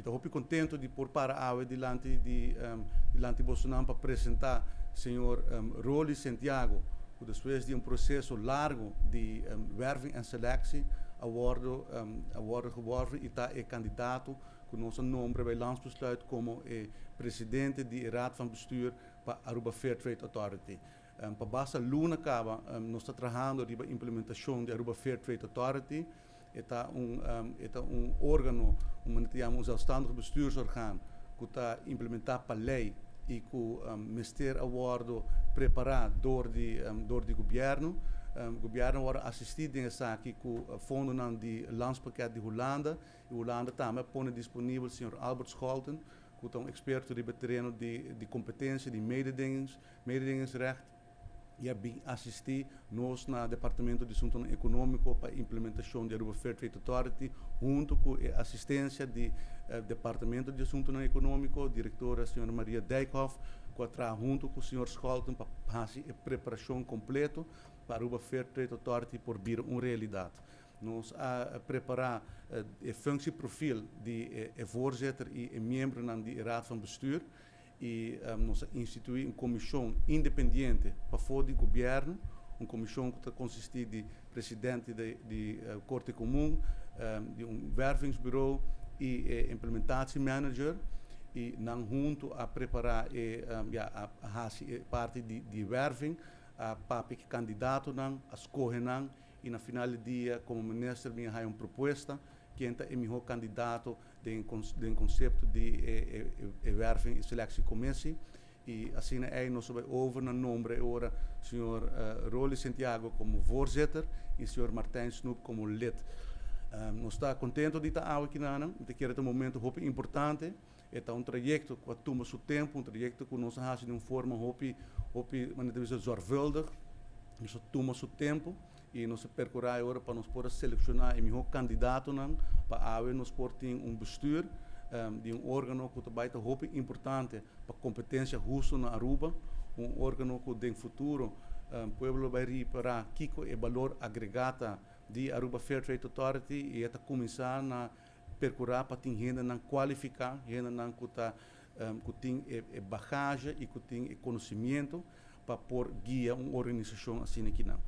Ta hopi contento di por para awe dilanti bosonan pa presenta señor Rolly Santiago, cu despues di un proceso largo di werving en selectie a wordo geworven y ta e candidato cu nos a nombra bij landsbesluit como e presidente di Raad van Bestuur pa Aruba Fair Trade Authority. Pa basta luna caba, nos ta trahando riba implementacion di Aruba Fair Trade Authority. E ta un organo, un zelfstandig bestuursorgaan, cu ta implementa pa ley y cu mester a wordo prepara door di gobierno. Gobierno awor a asisti den esaki cu fondonan di Landspakket di Hulanda y Hulanda tambe a pone disponibel señor Albert Scholten, cu ta un experto di tereno di competencia di mededingingsrecht y a bin asisti nos na Departamento di Asunto Economico pa implementacion di Aruba Fair Trade Authority, hunto cu e asistencia di Departamento di Asunto Economico, directora señora Maria Dijkhoff, cu a traha hunto cu señor Scholten pa haci e preparacion completo pa Aruba Fair Trade Authority por bira un realidad. Nos a prepara e functieprofiel di e voorzitter y e miembro di Raad van Bestuur y nos a institui un comision independiente pafo di gobierno, un comision cu ta consisti di presidente di Corte Comun, di un wervingsbureau y implementatiemanager y nan hunto a prepara e ja, a haci parti di werving, a papia cu candidatonan, a scoge nan y na final di dia como minister mi a haya un propuesta ken ta e miho candidato den concepto di e werving y selectiecommissie y asina ey nos a bay over na nombra ora señor Rolly Santiago como voorzitter y señor Martijn Snoep como lid. Nos ta contento di ta aki nan, ta kere un momento hopi importante. E ta un trayecto cu a tuma su tempo, un trayecto cu nos a haci di un forma hopi, hopi, manera di zorgvuldig. Nos a tuma su tempo y nos a percura awor pa nos por selecciona e miho candidatonan pa awe nos por tin un bestuur di un organo cu tambe ta hopi importante pa competencia husto na Aruba, un organo cu den futuro pueblo bay ripara kico e balor agrega di Aruba Fair Trade Authority y ta cuminsa na percura pa tin hendenan cualifica, hendenan cu tin e bagage y cu tin e conocimento pa por guia un organisacion asina aki nan.